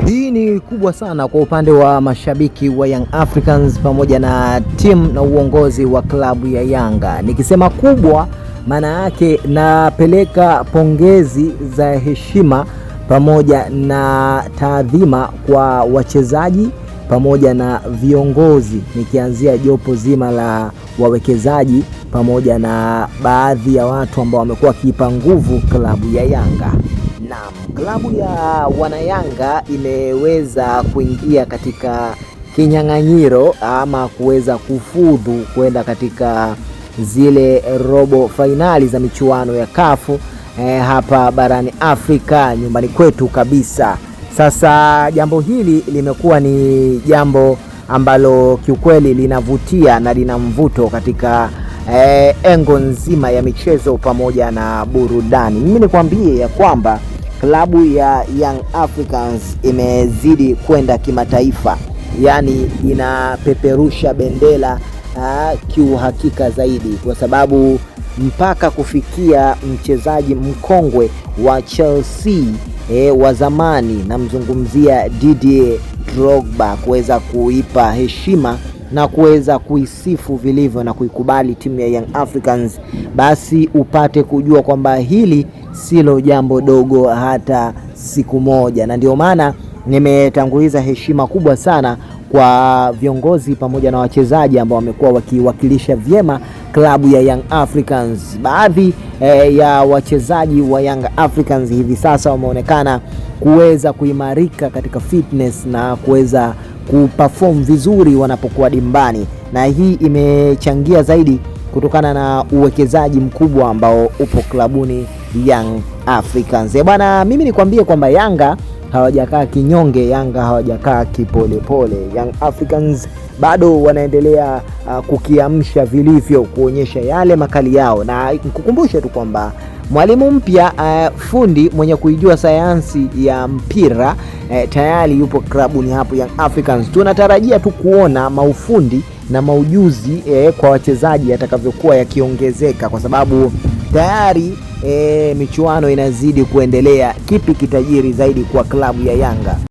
Hii ni kubwa sana kwa upande wa mashabiki wa Young Africans pamoja na timu na uongozi wa klabu ya Yanga. Nikisema kubwa, maana yake napeleka pongezi za heshima pamoja na taadhima kwa wachezaji pamoja na viongozi, nikianzia jopo zima la wawekezaji pamoja na baadhi ya watu ambao wamekuwa wakiipa nguvu klabu ya Yanga. Naam, klabu ya wanayanga imeweza kuingia katika kinyang'anyiro ama kuweza kufudhu kwenda katika zile robo fainali za michuano ya kafu hapa barani Afrika nyumbani kwetu kabisa. Sasa jambo hili limekuwa ni jambo ambalo kiukweli linavutia na lina mvuto katika engo nzima ya michezo pamoja na burudani. Mimi nikwambie ya kwamba klabu ya Young Africans imezidi kwenda kimataifa, yaani inapeperusha bendera kiuhakika zaidi, kwa sababu mpaka kufikia mchezaji mkongwe wa Chelsea wa zamani, namzungumzia Didier Drogba, kuweza kuipa heshima na kuweza kuisifu vilivyo na kuikubali timu ya Young Africans, basi upate kujua kwamba hili silo jambo dogo hata siku moja, na ndio maana nimetanguliza heshima kubwa sana kwa viongozi pamoja na wachezaji ambao wamekuwa wakiwakilisha vyema klabu ya Young Africans. Baadhi ya wachezaji wa Young Africans hivi sasa wameonekana kuweza kuimarika katika fitness na kuweza kuperform vizuri wanapokuwa dimbani, na hii imechangia zaidi kutokana na uwekezaji mkubwa ambao upo klabuni Young Africans. Bwana, mimi nikwambie kwamba Yanga hawajakaa kinyonge, Yanga hawajakaa kipolepole. Young Africans bado wanaendelea kukiamsha vilivyo, kuonyesha yale makali yao, na nikukumbushe tu kwamba mwalimu mpya fundi mwenye kuijua sayansi ya mpira tayari yupo klabuni hapo Young Africans. Tunatarajia tu kuona maufundi na maujuzi kwa wachezaji yatakavyokuwa yakiongezeka, kwa sababu tayari michuano inazidi kuendelea. Kipi kitajiri zaidi kwa klabu ya Yanga?